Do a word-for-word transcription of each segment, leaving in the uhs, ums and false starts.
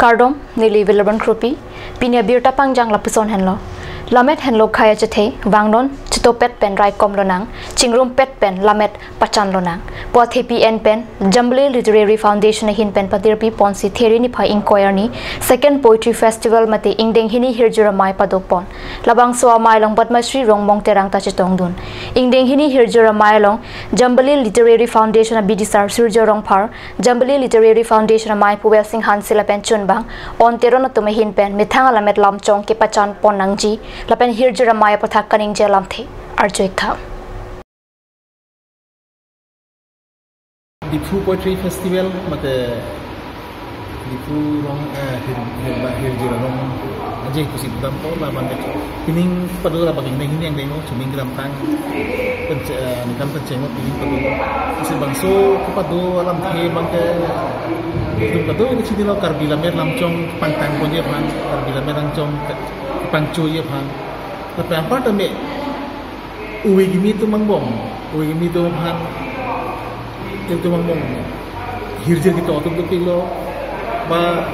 Kardom, neli William Kropi, pini abirta pangjang lapuson henlo. Lammet henlo khei achethe, vangnon, chetopet pen raikom lonang, chingrumpet pen lammet pachan lonang. Pu athepi en pen, Jambili Literary Foundation ahin pen patirpi ponsi Theri niphai ingkoi arni, Second Poetry Festival mate ingdeng hini hirjir amei padopon. Labangso amei along Padma Shri Rongmong Terang ta chetongdun. Ingdeng hini hirjir amei along, Jambili Literary Foundation abidisar Surjya Rongphar, Jambili Literary Foundation amei Pu Welsing Hanse lapen chunbang, On Teron atum ahin pen, methang alammet lamchong kepachan pon nangji, lapen hirjir amei aputhak kaningje alamthe arju-ik tha. Diphu Poetry Festival, mate Diphu rong, eh, hir, hir, hirjir arong aje pusi pudam ko, la mande pining pado la bangke ingdeng hini angdeng lo, chuning kedamtang pen, eh, ningkan pen chenglo pining pado. Lasi bangso kepado alamthe abangke itum kado ini chinilo, Karbi lammet lamchong pangtang ponji aphan, Karbi lammet lamchong pangchoji aphan. Tapi anparta me ove kimi atum angbong, ove kimi atum aphan, itum angbong hirjir ketok atum dopiklo, ba,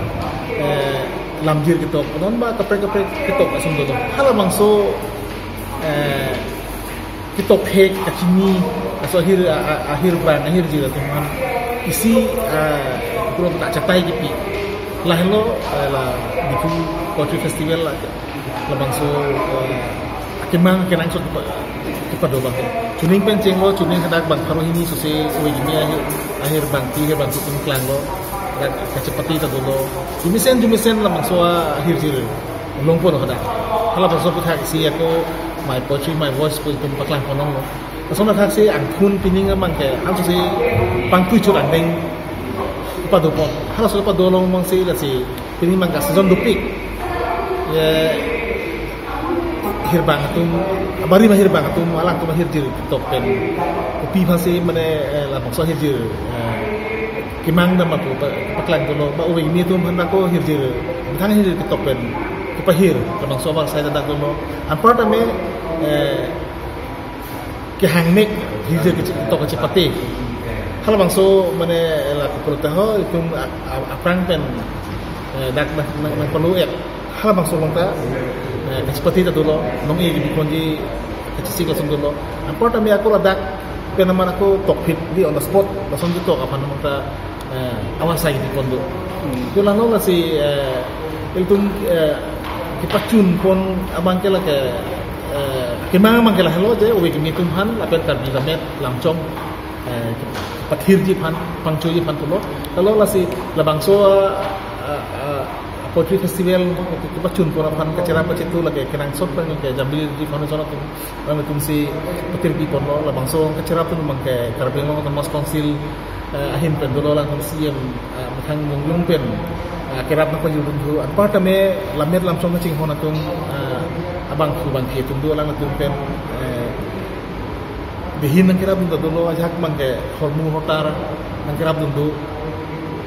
eh, lamjir ketok, non ba kaprek kaprek ketok asum dolo. Halabangso, eh, ketok he kachini, aso ahir, a, a, ahirbang, ahirjir atum aphan isi, eh, pulo ta chatai kipi. Lahenlo, eh, la Diphu Poetry Festival la labangso, eh, akemang akenangsot kepa-, kepado abang. Chuning pen chenglo, chuning hadak bang pharo hini sose ove kimi ahir, ahirbangpi, ahirbangpi atum klanglo. Hadak kachepate ta dolo. Jumesen, jumesen labangso ahirjir longpon hadak. Halabangso aputhak si ako My Poetry, My Voice pu itum paklang pon longlo. Lason athak si angthun pining abangke, ang sose pangtui chur angdeng padopon. Halaso pado along abang si lasi pining abangke season dopik. Ye, hirbang atum, abari ma hirbang atum, alangtum ahirjir ketok pen. Kopi aphansi mane, eh, labangso ahirjir, eh, kemang dam ako pa-, paklang dolo, ba ove kimi atum aphan ako hirjir, methang hirjir ketok pen kepahir, labangso abang sai dak dolo. Anparta me, eh, kehangmek hirjir kechi-, ketok kachepate. Halabangso mane la kepulo ta ho, itum a-, a-, aphrang pen, eh, dak nang, nang, nangpalo-et. Halabangso along ta, eh, kachepate ta dolo, nong-e kimi ponji kachesik lason dolo. Anparta me ako ladak pen aman ako tokphit di on the spot, lason ketok aphan aman ta, eh, awan sai kimi pon do. Hmm. Pu langno lasi, eh, itum, eh, kepachun pon abangke lake, eh, kemang abangke lahelo je, ove kimi atum aphan, lapen Karbi lammet lamchong, eh, pathirji aphan, pangchoji aphan pulo. Lalu lasi labangso, ah, ah, ah, Poetry Festival kepachun pon aphan kacherap kachetu lake kenangsot pen ke Jambili Literary Foundation atum, atum si patirpi ponlo, labangso kacherap atum abangke Karbi Anglong Autonomous Council, eh, ahin pen dolo, alangtum C M, eh, methang mung yung pen, eh, kerap nangpajir dun thu, anparta me lammet lamchong kachinghon atum, eh, abangphu abangpi atum do, alangtum pen, eh, behin nangkerap dun ta dolo, ajahak abangke hormu hotar nangkerap dun do.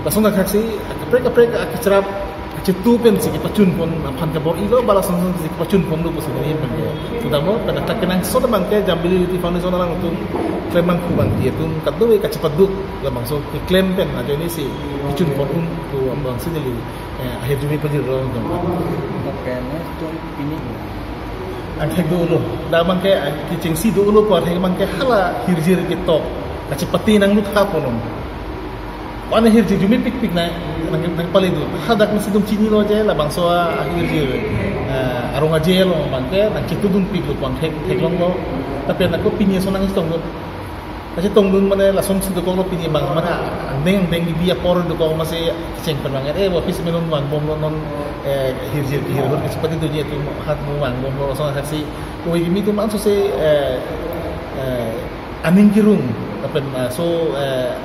Lason athak si, kaprek kaprek kacherap kachetu pensi kepachun pon aphan kabor-ilo, ba lason si kepachun pon do pusi neli abangke pudamlo, pen athak kenangsot abangke Jambili Literary Foundation alangtum, klembangphu abangpi atum, kadokave kachepaduk labangso keklem pen ajoine si kechun pon un pu abang si neli, eh, ahirjume pajir rong dong. Oke, next one, pini. Angthek dolo. Dak abangke, ah, kechengsi dolo pu athek abangke hala hirjir ketok kachepate nanglut ha ponlong. Ko-an ahirjir arjume pikpik nang, nang, nangpale do. Hadak masi itum chinilo je labangso ahirjir, eh, arong aje along abangke nangchetudunpiklo pu angthek theklonglo. Tapi ako pini ason nangchetonglo. Kachetongdun mane lasonsi dokoklo pini abang, mane angdeng angdeng kebi apor dokok masi kecheng pen abang, eh, office me non vangbomlo non, eh, hirjir hirhur kachepate doji atum hat mo vangbomlo, lason athak si ove kimi atum ansose, eh, eh, aning kerung, lapen, eh, so, eh,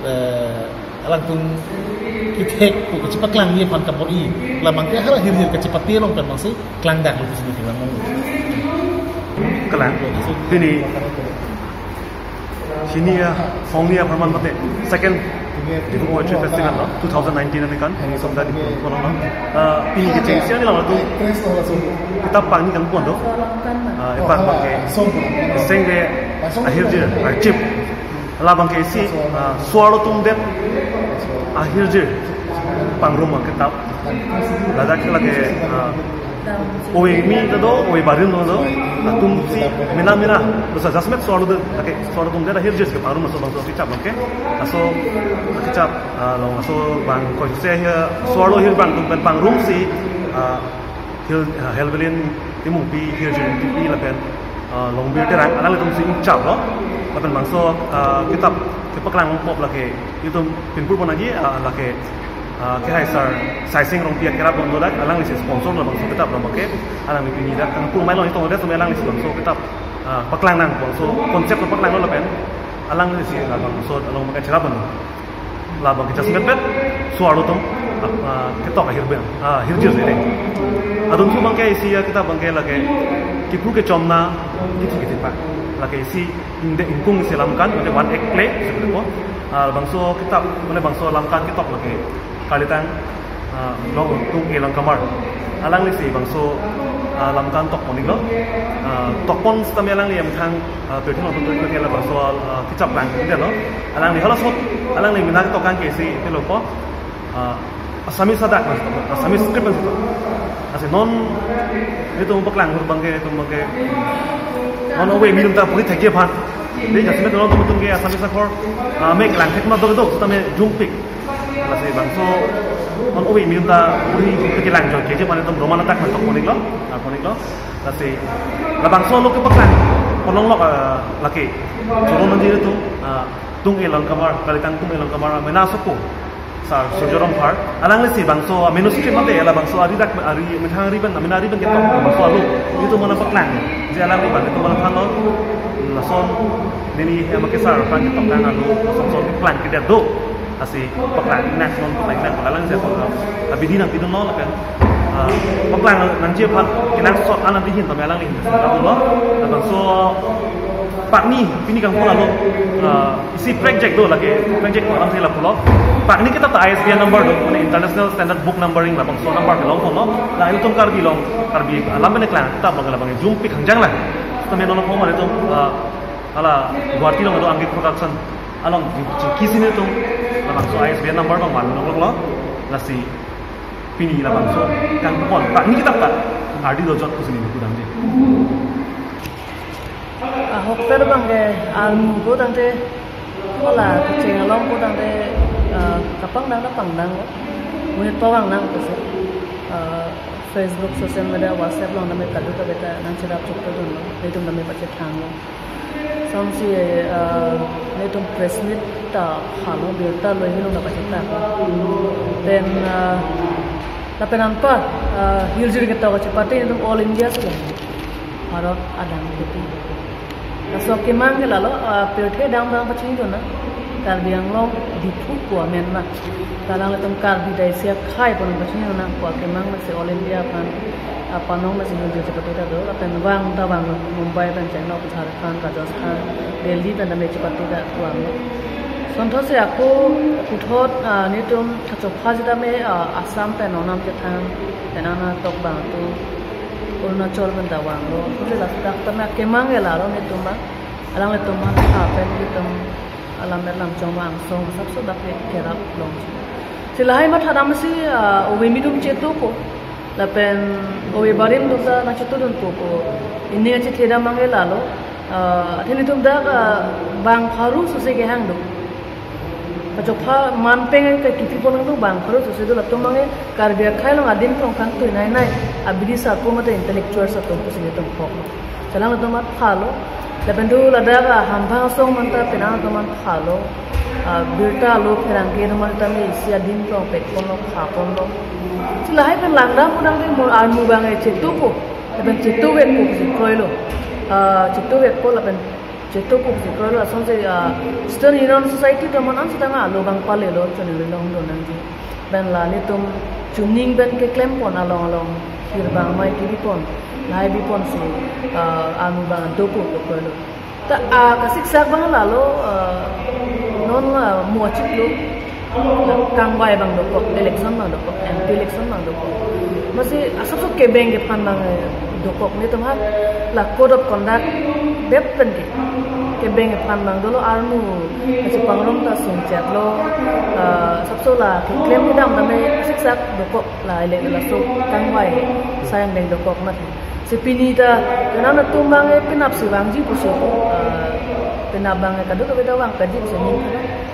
eh, alangtum kethek pu kachepaklangji aphan kabor-i, labangke hala hirjir kachepate along pen masi klangdaklo pusi neli langmong. Kalang, pini sini ya, Honglia Herman mate second Diphu Poetry Festival lo, two thousand nineteen aningkan, Honglia Samda Diphu Herman lo. Ah, pini kechengsi ani latum kitap pangni kangpon do. Ah, epak abangke sengve ahirjir, ah, chip. Labang ke isi, ah, so-arlo atum det ahirjir pangrum abang ke tap. Ladak ke lake, ah, ove kimi ta do, ove barim ta do, atum si mena mena, laso adjustment so-arlo det, lake so-arlo atum det ahirjir si pangrum, laso bangso kechap abang ke, laso kechap, ah, along laso bang ko se ahir, so-arlo ahir abang atum pen pangrum si, ah, Hil, ah, Helbelin Timungpi, Hirjir Ingtipi lapen, ah, Longbir Terang, alanglitum si ingchaplo. Lapen bangso, ah, kechap kepaklang pop lake itum pinpur pon nangji, ah, lake, ah, kehai sir Saising Rongpi akerap bom dodak, alangli si sponsor lo bangso kechap lo make, alangli pini dak Tangpur Mailong itum dak tumi alangli si bangso kechap, ah, paklang nang, bangso concept paklang lo lapen alangli si, ah, bangso along make cherap bom. Labang ke adjustment pen so-arlo atum, ah, ketok ahir abang, ah, hirjir si le. Adun thu abang ke isi akechap abang ke lake kipu kechom na kipu ketipa. Lake isi ingdeng ingkung isi lamkan, mane one act play, seperti itu. Ah, bangso kechap, mane bangso lamkan ketok lake kalitang, ah, Longtung Elongkamar. Alangli si bangso, ah, lamkan tok pon iklo. Ah, tok pon setame alangli amethang, ah, pirthe nangtum tu iklo ke labangso, ah, kechap lang iklo. Alangli halaso, alangli mena ketok abang ke isi iklo ko, ah, Assamese adak, Assamese script mas to. Lasi non itum paklang abang ke, itum abang ke, non ove kimi atum ta puri thekji aphan. Jadi adjustment nangtum atum ke Assamese akhor, ah, me kelang thek ma do do, setame jumpik. Lasi bangso non ove kimi atum ta puri thekji lang jo, keji aphan itum Roman adak nangtok pon iklo, ah, pon iklo. Lasi labangso lo kepaklang pon longlok, ah, lake. Choro nangji itum, ah, Tung Elongkamar, kalitang Tung Elongkamar, mena sopo sir Surjya Rongphar, alangli si bangso, ah, manuscript mate, labangso ari dak, ari, methang ari abang, mena ari abang ketok, bangso alo, itum mana paklang, je alangli abang itum mana phan lo, lason, neli, eh, make sir phan ketok abang alo, lason son paklang kedet do, lasi paklang nang, non paklang nang, alangli si, ah, abidi nangpidun lo lapen, ah, paklang nangji aphan, kenangsot an nangpihin tame alangli, lo, labangso, pakni, pini kangpon alo, ah, isi project do lake, project ko alam sila pulo. Pakni kechap ta I S B N number do, mane International Standard Book Numbering labangso number kelong kono. La itum Karbi along, Karbi alam pen keklang kechap abang labang jumpik hangjang la. Tame non ko mane itum, ah, hala Guwahati along do Angik Production along kisi ne itum labangso I S B N number abang van longlok lo. Lasi pini labangso kangpon pakni kechap ta ardi dojot pusi neli pudamji. Ahok ter abang ke armu ko tangte, hala kecheng along ko tangte, ah, kapangdang kapangdang lo. Monit pavang nang ko se. Ah, Facebook, social media, WhatsApp along tame kadu ta beta nangcherap chok ta dunlo. Itum tame pachethanglo. Lasonsi, ah, netum press meet ta phalo, birta lo, helo ta pachethang. Then, ah, lapen anpa, ah, hirjir ketok chepate netum all India si lo. Bharat adang kepi. Laso kemang ke lalo, ah, pirthe dam dam pachini dun na. Karbi Anglong Diphu ko amen na. Kalang latum Karbi dai sia khai pon pachini dun na ko kemang na si all India aphan, ah, panong na si hirjir chepate ta do. Lapen vang ta vang Mumbai pen Chennai, Jharkhand, Rajasthan, Delhi pen tame chepate ta vang. Sonthot si ako puthot, ah, netum kachopha sitame, ah, Assam pen onam kethang pen ana tok bang tu Arunachal pen ta vanglo. Kuli ladak tame kemang ke lalo netum abang. Alanglitum aphan tha pen netum alam er lam chong vang song sap so dak ke kerap long. Si lahai matha dam si, ah, ove kimi atum cheto ko. Lapen ove barim atum ta nangcheto dunpo ko. Ini achethe dam abang ke lalo. Ah, athe netum dak, ah, bang pharo sose kehang do. Kachopha man pen ke kipi pon nang do bang pharo sose do, latum abang ke Karbi akhei along adim tong kangtui nai nai abidi sarpo mate intellectual atum pusi netum phok. Chelangtum aphan phalo. Lapen do ladak ahambang asong man ta penang atum aphan phalo. Ah, birta lo pherangke atum aphan tame isi adim tong pet ponlo, kha ponlo. Si lahai pen langdam pu nang de mo armu abang ke cheto ko. Lapen cheto vek ko si kroilo. Ah, cheto vek ko lapen cheto ko si kroilo. Lasonsi, ah, Student Union Society atum aphan setang alo abang palelo, choningri long do nangji. Pen la netum chuning pen keklem pon along along hirbang mai kebi pon, lahai bi pon si, ah, armu abang do ko kroilo. Ta, ah, kasiksak abang lalo, ah, non, ah, mo chiklo, ah, kangvai abang dokok, election abang dokok, M P election abang dokok. Masi asap so kebeng kephan abang, eh, dokok netum ha, la code of conduct det pen ke. Kebeng aphan abang dolo, armu kachepangrum ta sungchet lo, ah, asapso la keklem kedam tame siksak dokok, la ele laso kangvai asai angdeng dokok mati. Si pini ta, kenam atum abang e penap si vangji pusi, ah, penap abang e kadokave ta vang kaji pusi ning.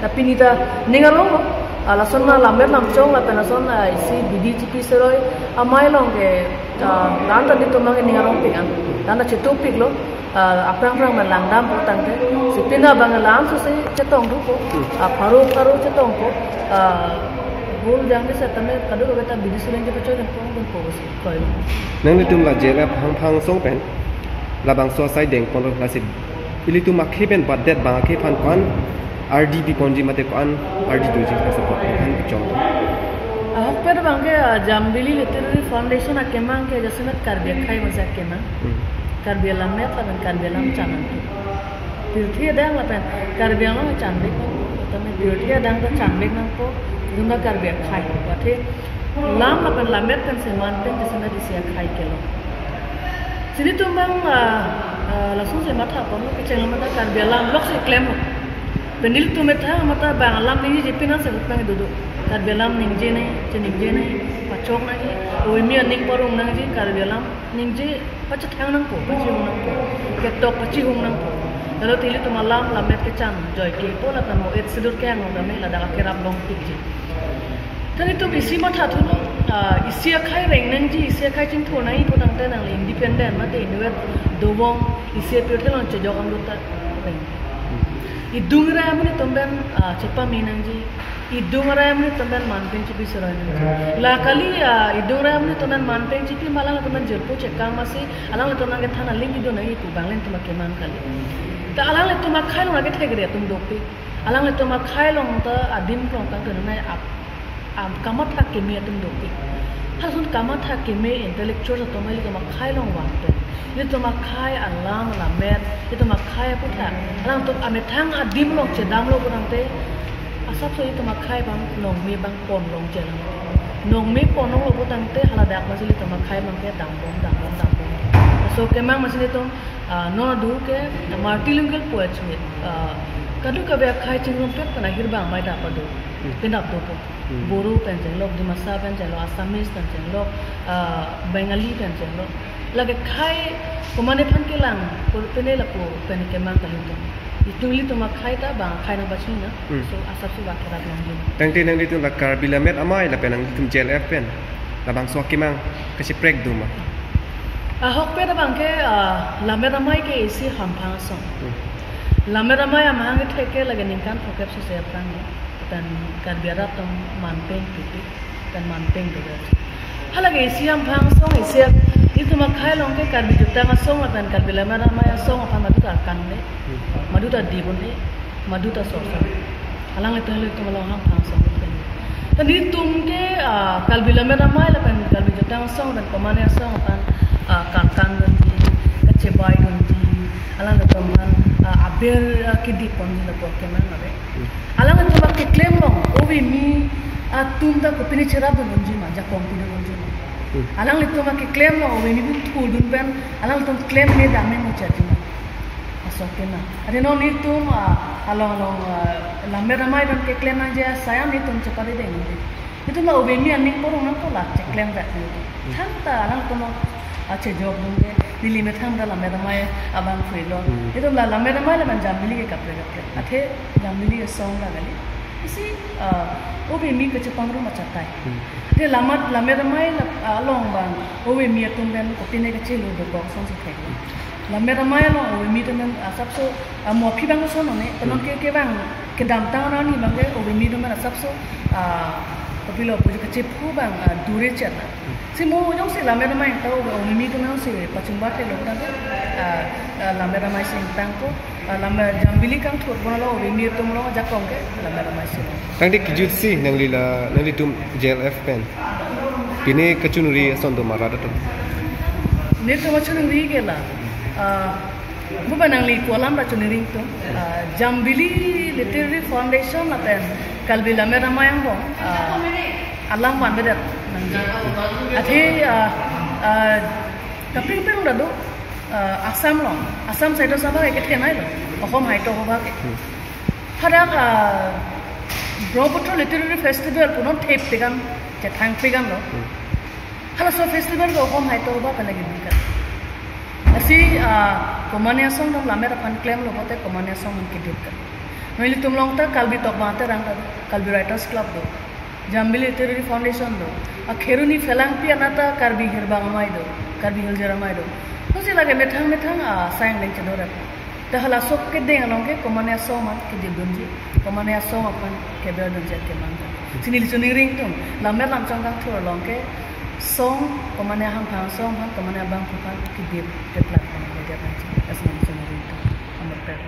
Ta pini ta ning arong lo, ah, lason na lammet lamchong lapen lason, ah, isi bidi chipi seroi amei along ke, ah, dan ta nelitum abang e ning arong pik an. Dan ta chetupik lo, ah, aphrang aphrang man langdam po tangte, si pini abang e lam susi chetong dopo, ah, pharo pharo chetongpo, ah, bul jang di setame kadokave ta bidi suleng di pachoi dan pong dan po si koi. Nanglitum la J L F hangphang asong pen labangso asai dengponlo, lasi ilitum akhei pen batdet abang akhei aphan ko-an ardi biponji mate ko-an ardi doji, laso aphan chom. Ahokpet abang ke, ah, Jambili Literary Foundation akemang ke jasemet Karbi akhei masa akemang. Hmm. Karbi alammet lapen Karbi alam chanang. Pirthe adang lapen Karbi Anglong chanvek nangpo, tame pirthe adang ta chanvek nangpo, jumna Karbi akhei. Athe lam lapen lammet pen seman pen jasemet isi akhei kelong. Si nelitum abang, ah, ah, lason si matha pon lo, kecheng lo mata Karbi alam lok si klem lo. Pen nelitum methang mata bang alam ningjeje pina se utpang dodo. Karbi alam ningje nai, cheningje nai, pachok nangji, oi mi aning parong nangji, Karbi alam ningje pachethang nangpo, pachihung nangpo, ketok pachihung nangpo. Lalu tili tum alam lammet kechan joike po lapen mo-et sedur ke-ang tame ladak akerap longpikji. Tadi tu isi matha thulo, ah, isi akhei reng nangji, isi akhei chingthur nangji pu tangte nangli independent mate inutvet dovong, isi apirthe along chejok amlut ta reng. Idung rai amonit atum pen, ah, chepame nangji, idung rai amonit atum pen manpeng chipi seroi nangji. La kali, ah, idung rai amonit atum pen manpeng chipi ma alanglitum pen jirpo chekang masi, alanglitum nangkethan aling ido nangji pu abang alanglitum akemang kali. Ta alanglitum akhei along akethek re atum dopik. Alanglitum akhei along ta adim krong kangkir nai ap, am, kamatha keme atum dopik. Halason kamatha keme intellectual atum ilitum akhei along vangte, ilitum akhei alam lammet, ilitum akhei aputhak, alangtum amethang adim along chedamlo pu tangte, asapso ilitum akhei abang nongme abang pon longchelang. Nongme pon longlo pu tangte haladak masi ilitum akhei abang ke dambom, dambom, dambom. Laso akemang masi ilitum, ah, non adu ke multilingual poets meet, ah, kadokave akhei chingrum pet pen ahir abang amei ta pado. Hmm. Penap dopo. Hmm. Boro pen chenglok, Dimasa pen chenglok, Assamese pen chenglok, ah, Bengali pen chenglok. Lake khei komatne aphan kelang, pur pene lapu pen kemang kalitum. Itum ilitum akhei ta bang akhei nangpachini na. Hmm. So asapso ba kerap nangji. Tangte nanglitum la Karbi Lammet Amei lapen nanglitum J L F pen labangso akemang kacheprek do ma? Ahokpet abang ke, ah, Lammet Amei ke isi hamphang asong. Hmm. Lammet Amei amahang kethek ke lake ningkan phokep sose aphrang lo. Pen Karbi arat atum manpeng pipi, pen manpeng dover. Halake isi hamphang asong, isi ilitum akhei along ke Karbi Jutang Asong lapen Karbi Lammet Amei Asong aphan madu ta kan le, madu ta dibon le, madu ta sorsa. Alanglitum, alanglitum along hamphang asong pen. Ta nelitum ke, ah, Karbi Lammet Amei lapen Karbi Jutang Asong lapen komatne asong aphan, ah, karkan dunji, kachebai dunji, alanglitum aphan, ah, aber, ah, kedip ponji lapu akemang ave. Hmm. Alanglitum akeklem along ove mi atum ta kopine cherap dun unji ma, jakong pidun unji ma. Hmm. Alanglitum akeklem along ove mi pu thurdun pen alanglitum klem me dam me muchot ji ma. Asok ke na. Ade non nelitum, ah, along along, ah, Lammet Amei pen keklem nangji asai an nelitum chepade deng. Itum la ove mi aning porong nangpo la cheklem vet nangpo. Hmm. Than ta alangtum, ah, chejok dunde, neli methang ta Lammet Amei abang free lo. Hmm. Itum la Lammet Amei lapen Jambili ke kaprek kaprek. Athe Jambili asong ta kali. Isi, ah, ove mi kachepangrum achatai. Hmm. Te Lammet, Lammet Amei la, ah, along abang ove mi atum pen kopine kachelo dokok asonsi thek. Lammet Amei along ove mi atum pen asapso, ah, mo aphi abang ason one, pen non, hmm, ke, kevang kedamtang arni abang ke ove mi atum pen asapso, ah, kopilo pu kachephu abang, ah, dure chet na. Si mo jongsi Lammet Amei ta ove mi atum pen si pachumba thelo ta, ah, ah, Lammet Amei si ingtangpo, ah, Lammet Jambili kangthur pon lo ove mi atum along ajakong ke Lammet Amei si. Tangte kejut si nangli la, nanglitum J L F pen pine kachiningri ason do ma rat atum? Nelitum kachiningri ke la, ah, mo ba nangli ko alam ta chiningri tum, ah, Jambili Literary Foundation lapen Karbi Lammet Amei angbong, ah, alam vanvedet nangji. Athe, ah, ah, kapring pring ta do, Uh, Assam along, Assam side of Sabha ke thenai lo, Osom Sahitya Sabha ke. Hadak uh, Brahmaputra Literary Festival punon thep tegan, chethan pegan lo. Halaso festival ke Osom Sahitya Sabha ke lagi bikan. Lasi uh, Komane Asong dam lammet aphan klemlo pote Komane Asong aphan kedip kan. Nelitum along ta Karbi Tokma Terang ta, Karbi Writers Club do, Jambili Literary Foundation do, a Kheroni Phelangpi anat ta Karbi Hirbang Amei do, Karbi Hiljer Amei do. Lasi lake methang methang asai angdeng chedorap. Ta halaso kedeng along ke Komane Asong aphan kedip dunji, Komane Asong aphan keber dunji keman. Lasi neli choningri ingtung, lammet lamchong kangthur along ke song, Komane Hangphang Asong aphan, Komane abangphu aphan kedip, kedip lak aphan, kedip lak aphan. Lasi neli choningri ingtung. Amar per.